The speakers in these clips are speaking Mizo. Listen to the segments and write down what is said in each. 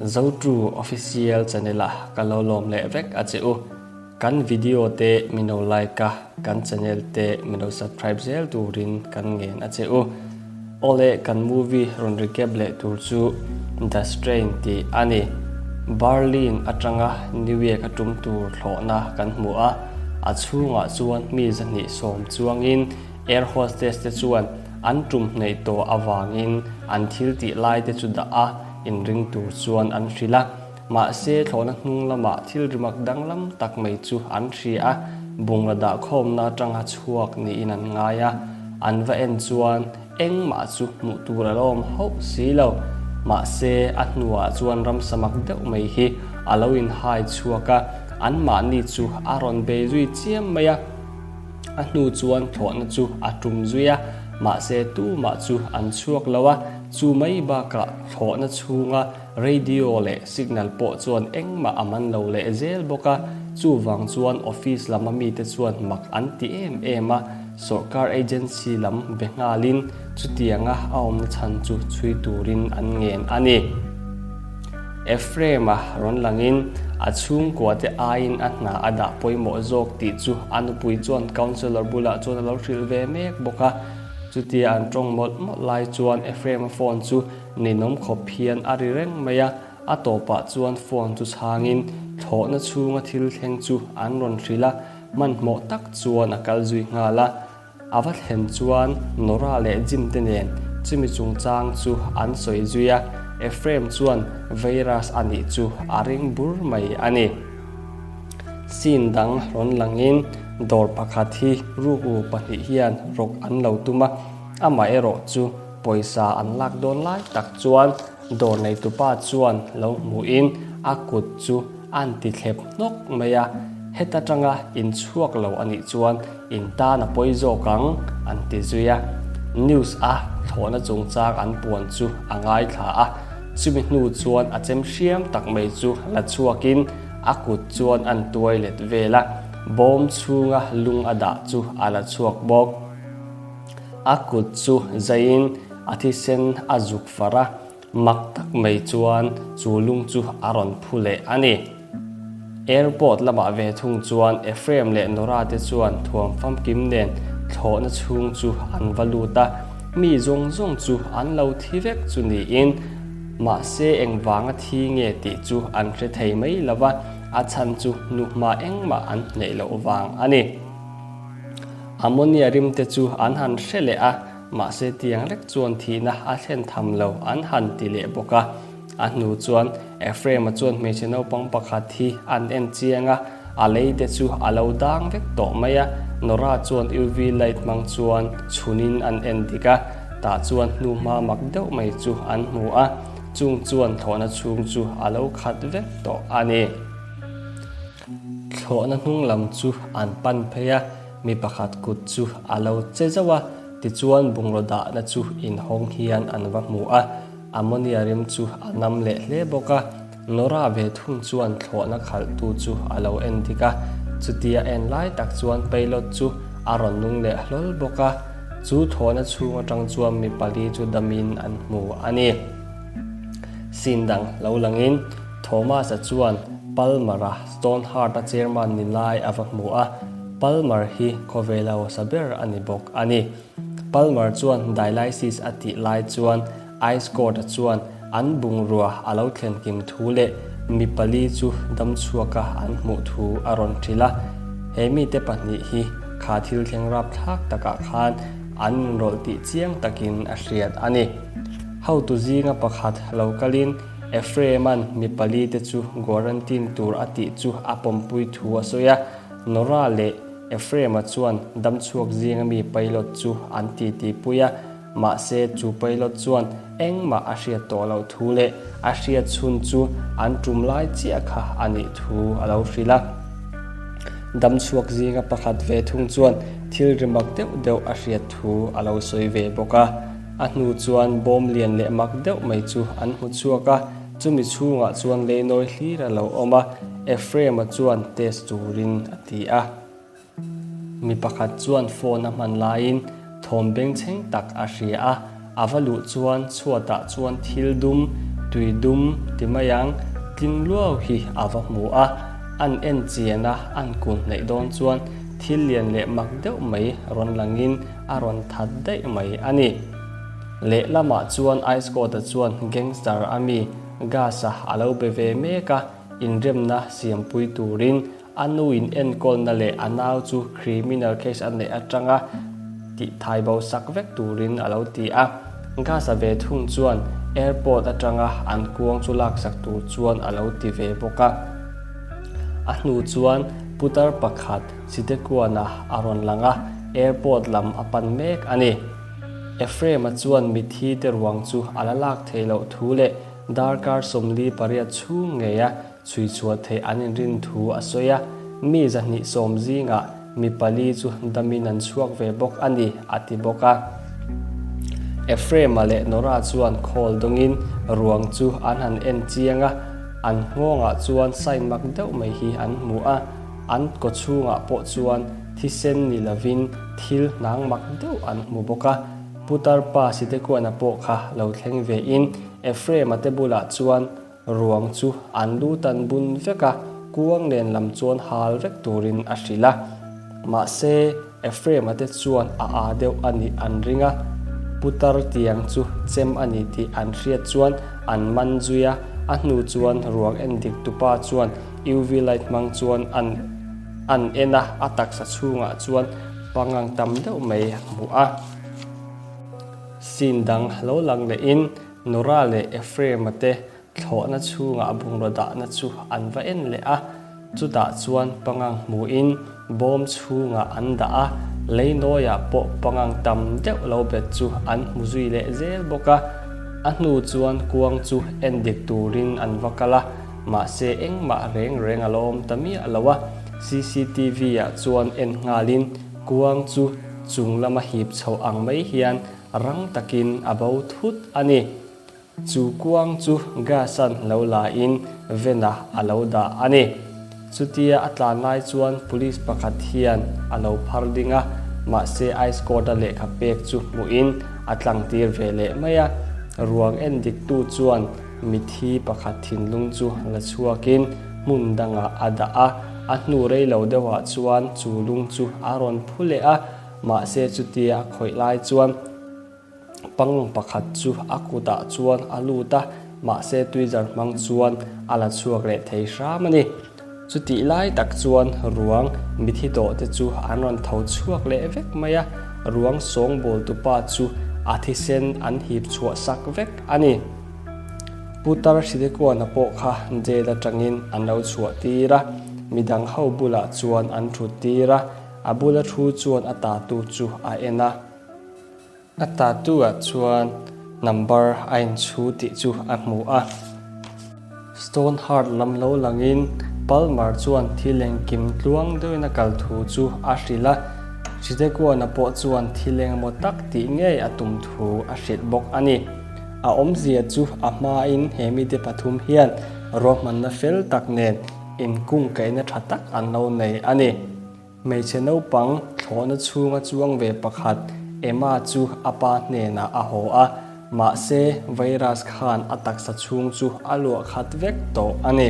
Zotu Official channel ah ka lo lawm leh vek a che u. Kan video te min lo like a, kan channel te min lo subscribe zel turin kan ngen a che u. Awle kan movie rawn recap leh tur chu The Strain tih a ni. Berlin atanga New York a tum tur thlawhna kan hmu a, a chhungah chuan mi 210 chuangin Air hostess te chuan an tum hnaih tawh avangin an thil tih lai te chu dah a inring tur chuan an hrilh a. Mahse thlawhna hnung lamah thil rimak danglam tak mai chu an hria a, bungraw dah khawmna atanga chhuak niin an ngai a. An va en chuan engmah chu hmuh tur a lo awm hauh si lo. Mahse a hnuah chuan ramsa mak deuh mai hi a lo inhai chhuak a, anmahni chu a rawn bei zui chiam mai a. A hnu chuan thlawhna chu a tum zui a, mahse tumah chu an chhuak lo a, chu mai bakah thlawhna chhunga radio leh signal pawh chuan engmah a man lo leh zel bawk a, chuvang chuan office lama mite chuan mak an ti em em a, sawrkar agency lam be nghalin chutianga a awmna chhan chu chhui turin an ngen a ni. Ephraim-a rawn langin a chhungkuate aiin a hna a dah pawimawh zawk tih chu a nupui chuan councillor bulah chuan a lo hrilh ve mek bawk a. Chutia an tawng mawlh mawlh lai chuan Ephraim-a phone chu ninawm khawp hian a ri reng mai a, a tawpah chuan phone chu chhangin thlawhna chhunga thil thleng chu an rawn hrilh a, hmanhmawh tak chuan a kal zui nghal a. A va thlen chuan Nora leh Jim te nen chumi chungchang chu an sawi zui a, Ephraim chuan virus a nih chu a ring bur mai a ni. Scene dang rawn langin dawr pakhat hi rukru pahnih hian rawk an lo tum a, amaherawh chu pawisa an lak dawn lai tak chuan dawr neitupa chuan lo hmuhin a kut chu A'n ti thlep hnawk mai a, heta tanga in chhuak lo a nih chuan in tan a pawi zawk ang, an ti zui a. News a thlawhna chungchang an puan chu a ngaithla a, chumi hnu chuan a chem hriam tak mai chu la chhuakin a kut chuan a'n tuai let vel a, bawm chhunga lung a dah chu a la chhuak bawk. A kut chu zaiin a thisen a zuk far a. Mak tak mai chuan chu lung chu a rawn phu leh a ni. Airport lamah ve thung chuan Ephraim leh Nora te chuan thuam famkim nen thlawhna chhung chu an va lut a, mi zawng zawng chu an lo thi vek chu niin, mahse engvanga thi nge tih chu an hre thei mai lo va, a chhan chu nuhma engmah an hneih loh vang a ni. Ammonia rim te chu an han hre leh a. Mahse tiang lek chuan thihna a thlen tham lo an han ti leh bawk a. A hnu chuan Ephraim-a chuan hmeichhe naupang pakhat hi an en chiang a, a lei te chu a lo dang vek tawh mai a. Nora chuan UV light hmang chuan chhunin an en dik a, tah chuan hnuhma mak deuh mai chu an hmu a, chung chuan thlawhna chhung chu a lo khat vek tawh a ni. Thlawhna hnung lam chu an pan phei a, mi pakhat kut chu a lo che zauh a, tichuan bungraw dahna chu inhawng hian an va hmu a, ammonia rim chu a nam leh hle bawk a. Nora ve thung chuan thlawhna khalhtu chu a lo en dik a, chutia en lai tak chuan pilot chu a rawn nung leh hlawl bawk a, chu thlawhna chhung atang chuan mi pali chu damin an hmu a ni. Scene dang lo langin Thomas-a chuan Palmer-a Stonehart-a chairman ni lai a va hmu a, Palmer hi khawvela hausa ber a ni bawk a ni. Palmer chuan dialysis a tih lai chuan Ice Court-a chuan an bungrua a lo thlen kim thu leh mi pali chu damchhuaka an hmuh thu a rawn hrilh a. He mite pahnih hi kha thil thleng rapthlak takah khan an inrawlh tih chiang takin a hriat a ni. Hotu zinga pakhat lo kalin Ephraim-a'n mi pali te chu guarantine tur a tih chu a pawmpui thu a sawi a, Nora leh Ephraim-a chuan damchhuak zinga mi pilot chu an titi pui a, mahse chu pilot chuan engmah a hriat tawh loh thu leh a hriat chhun chu an tum lai chiah kha a nih thu a lo hrilh a. Damchhuak zinga pakhat ve thung chuan thil ri mak deuh deuh a hriat thu a lo sawi ve bawk a. A hnu chuan bawm lian leh mak deuh mai chu an hmu chhuak a, chumi chhungah chuan leinawi hlir a lo awm a, Ephraim-a chuan test turin a ti a. Mi pakhat chuan phone a hman laiin thawm bengchheng tak a hria a, a va luh chuan chhuatah chuan thil dum, Tui dum ti mai ang, tling luau hi a va hmu a, an en chian a, an kun hnaih dawn chuan thil lian leh mak deuh mai rawn langin a rawn that daih mai a ni. Lehlamah chuan Ice Coat-a chuan gangster a mi Gas-a a lo be ve mek a, inremna siampui turin A nu in enkawlna leh a nau chu criminal case a neih atanga tih thai bo sak vek turin a lo ti a. Gas-a ve thung chuan airport atanga an kuang chu laksak tur chuan a lo ti ve bawk a. A hnu chuan putar pakhat Sitekuana a rawn lang a, airport lam a pan mek a ni. Ephraim-a chuan mithi te ruang chu a la lak theih loh thu leh darkar 48 chhung ngeia Chhui chhuah theih an inrin thu a sawi a, mi 220 zingah mi pali chu damin an chhuak ve bawk a ni, a ti bawk a. Ephraim-a leh Nora chuan khawl dawngin ruang chu an han en chiang a, an nghawngah chuan sign mak deuh mai hi an hmu a, an kawchhungah pawh chuan thisen ni lovin thil hnang mak deuh an hmu bawk a. Putar pa Sidekuana pawh kha lo thleng vein Ephraim-a te bulah chuan Ruang chu an lu tan bun vek a, kuang nen lam chuan hal vek turin a hrilh a. Mahse, Ephraim-a te chuan a aa deuh a nih an ring a, putar tiang chu chem a ni tih an hriat chuan an man zui a, a hnu chuan ruang en dik tupa chuan UV light hmang chuan an an en a, a taksa chhungah chuan pangang tam deuh mai a hmu a. Scene dang lo lang lehin Nora leh Ephraim-a te thlawhna chhungah bungraw dahna chu an va en leh a, chutah chuan pangang hmuhin bawm chhungah an dah a, leinawiah pawh pangang tam deuh lo bet chu an hmu zui leh zel bawk a. A hnu chuan kuang chu en dik turin an va kal a, mahse engmah reng reng a la awm ta miah lo a, CCTV-ah chuan en nghalin kuang chu chung lama hip chhoh ang mai hian Rang takin a bo thut a ni. Chu kuang chu gas-an lo la-in ven-ah a lo dah a ni. Chutia a tlan lai chuan police pakhat hian a lo phar ding a, mahse ice court-a lehkha pek chu hmuhin a tlangtir ve leh mai a. Ruang en diktu chuan mithi pakhat thinlung chu la chhuakin hmun dangah a dah a, a hnu rei lo deuhah chuan chu lung chu a rawn phu leh a. Mahse chutia a khawih lai chuan pang pakhat chu a kutah chuan a lut a, mahse tuizar hmang chuan a la chhuak leh thei hram a ni. Chutih lai tak chuan ruang mithi tawh te chu an rawn tho chhuak leh vek mai a, ruang sawngbawl tupa chu a thisen an hip chhuah sak vek a ni. Putar Hridekuana pawh kha jail atangin an lo chhuah tir a, midang ho bulah chuan an thut tir a, A bula thu chuan a tatu chu a en a. A tatu ah chuan number a inchhu tih chu a hmu a. Stoneheart lam lo langin Palmer chuan thil engkim tluang deuhin a kal thu chu a hrilh a. Chidekuana pawh chuan thil engemaw tak tih ngei a tum thu a hrilh bawk a ni. A awmzia chu a hmain he mite pathum hian ruahmanna fel tak nen inkungkaihna tha tak an lo nei a ni. Hmeichhe naupang thlawhna chhunga chuang ve pakhat Emma chu a pa hnenah a haw a, mahse virus khan a taksa chhung chu a luah khat vek tawh a ni.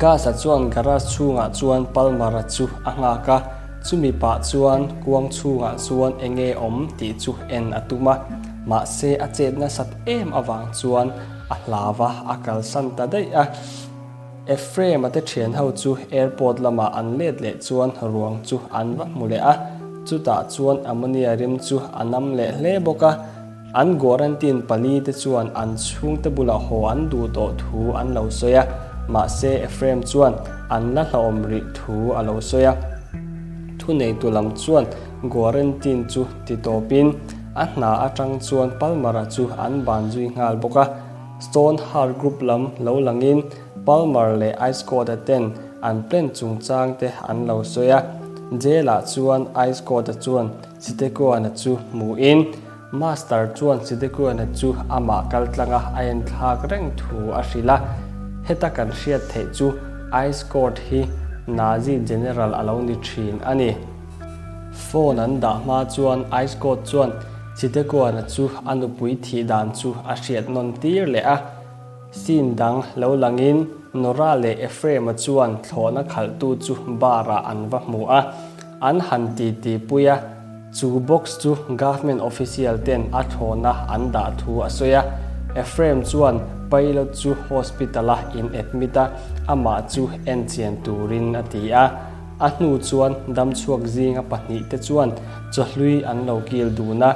Gas-a chuan garage chhungah chuan Palmer-a chu a nghak a, chumi pah chuan kuang chhungah chuan eng nge awm tih chu en a tum a, mahse a chet nasat em avang chuan a hlau a, a kalsan ta daih a. Ephraim-a te thian ho chu airport lamah an let leh chuan ruang chu an va hmu leh a, chutah chuan ammonia rim chu a nam leh hle bawk a. An guarantine pali te chuan an chhungte bulah haw an duh tawh thu an lo sawi a, mahse Ephraim chuan an la hlauhawm rih thu a lo sawi a. Thuneitu lam chuan guarantine chu ti tawpin a hna atang chuan Palmer-a chu an ban zui nghal bawk a. Stone Heart Group lam lo langin Palmer leh Ice Code-a ten an plan chungchang te an lo sawi a. Jail-ah chuan Ice Code-a chuan Sitekoana chu hmuhin Master chuan Sitekoana chu amah kaltlanga a enthlak reng thu a hrilh a. Heta kan hriat theih chu Ice Code hi Nazi General a lo ni thin a ni. Phone an dah hma chuan Ice Code chuan. Chitekuana chu a nupui thih dan chu a hriat nawn tir leh a. Scene dang lo langin Nora leh Ephraim-a chuan thlawhna khalhtu chu bar-ah an va hmu a, an han titi pui a. Chu box chu government official ten a thlawhna an dah thu a sawi a. Ephraim chuan pilot chu hospital-a in admit a, amah chu enchian turin a ti a. A hnu chuan damchhuak zinga pahnihte chuan chawhlui an lo kil dun a.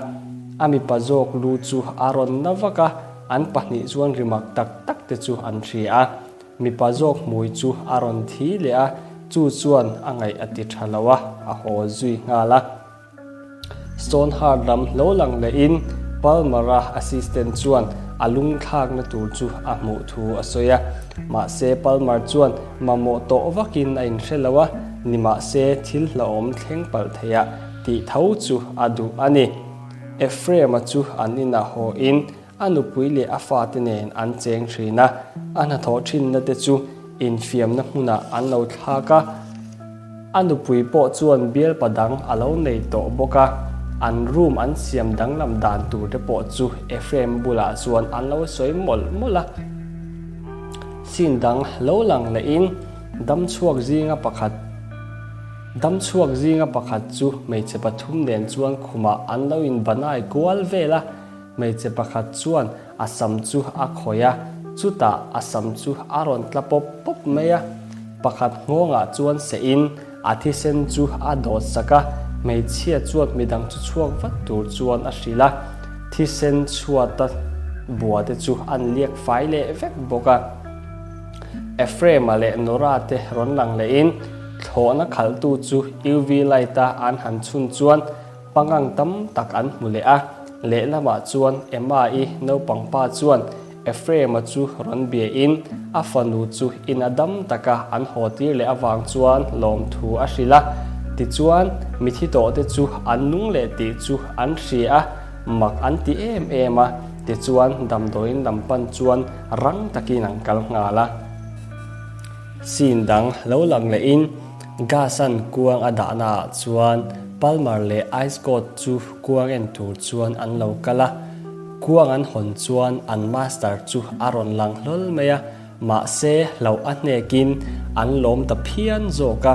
A mipa zawk lu chu a rawn na vak a. An pahnih chuan rimak tak tak te chu an hria a, mipa zawk hmui chu a rawn thi leh a, chu chuan a ngaih a ti tha lo a, a haw zui nghal a. Stonehart lam hlo lang lehin Palmer-a assistant chuan a lungthlakna tur chu a hmuh thu a sawi a, mahse Palmer chuan mamawh tawh vakin a inhre lo a, nimahse thil hlauhawm thleng palh theiah tih tho chu a duh a ni. Ephraim-a chu an inah haw in a nupui leh a fate nen an cheng thin a, a hnathawh thinna te chu infiamna hmunah an lo thlak a. A nupui pawh chuan bialpa dang a lo nei tawh bawk a, an room an siam danglam dan tur te pawh chu Ephraim bulah chuan an lo sawi mawlh mawlh a. Scene dang lo lang lehin damchhuak zinga pakhat Damchhuak zinga pakhat chu hmeichhe pathum nen chuan khumah an lo inbanai kual vel a, hmeichhe pakhat chuan a sam chu a khawih a, chutah a sam chu a rawn tla pawp pawp mai a. Pakhat nghawngah chuan sehin a thisen chu a dawt sak a, hmeichhia chuan midang chu chhuak vat tur chuan a hrilh a, thisen chhuata bua te chu an liak fai leh vek bawk a. Ephraim-a leh Nora te rawn lang lehin thlawhna khalhtu chu UV light-a an han chhun chuan pangang tam tak an hmu leh a. Lehlamah chuan Emma-i naupang pa chuan Ephraim-a chu rawn biain a fanu chu ina dam taka an haw tir leh avang chuan lawmthu a hrilh a. Tichuan, mithi tawhte chu an nung leh tih chu an hria a. Mak an ti em em a, tichuan damdawiin lam pan chuan rang takin an kal nghal a. Scene dang lo lang lehin Gas-a'n kuang a dahna ah chuan Palmer leh Ice God chu kuang en tur chuan an lo kal a. Kuang an hawn chuan an master chu a rawn lang hlawl mai a. Mahse, hlauh a hnekin an lawm ta phian zawk a.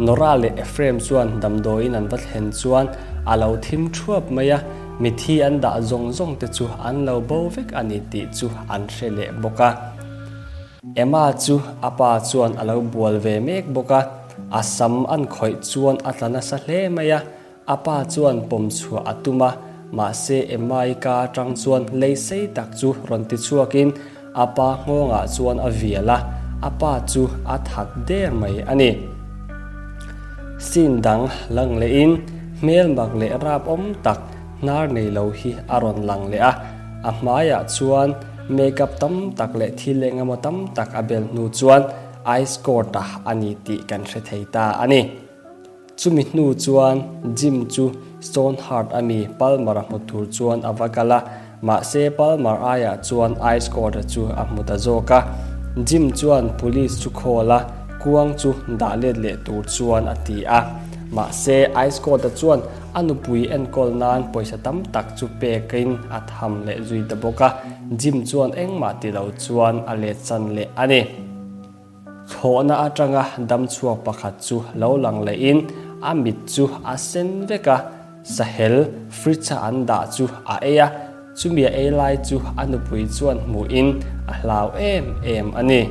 Nora leh Ephraim chuan damdawiin an va thlen chuan a lo thim thuap mai a, mithi an dah zawng zawng te chu an lo bo vek a ni tih chu an hre leh bawk a. Emma chu a pa chuan a lo bual ve mek bawk a, a sam an khawih chuan a tla nasa hle mai a, A pa chuan pawm chhuah a tum a, mahse Emma-i ka atang chuan lei sei tak chu rawn ti chhuakin a pa nghawngah chuan a vial a, a pa chu a that der mai a ni. Scene dang lang lehin hmel mak leh rap awm tak hnar nei lo hi a rawn lang leh a, a hmaiah chuan makeup tam tak leh thil eng emaw tam tak a bel hnu chuan ice court-a a ni tih kan hre thei ta a ni. Chumi hnu chuan Jim chu Stonehart a mi Palmer a hmu tur chuan a va kal a, mahse Palmer aiah chuan Ice Court-a chu a hmu ta zawk a. Jim chuan police chu call a, kuang chu dah let leh tur chuan a ti a. Mahse Ice Court-a chuan a nupui enkawl nan pawisa tam tak chu pekin a tham leh zui ta bawk a, Jim chuan engmah ti lo chuan a let san leh a ni. Thlawhna atanga damchhuak pakhat chu lo lang lehin a mit chu a sen vek a, sahel fridge-a an dah chu a ei a, chumi a ei lai chu a nupui chuan hmuhin a hlau em em a ni.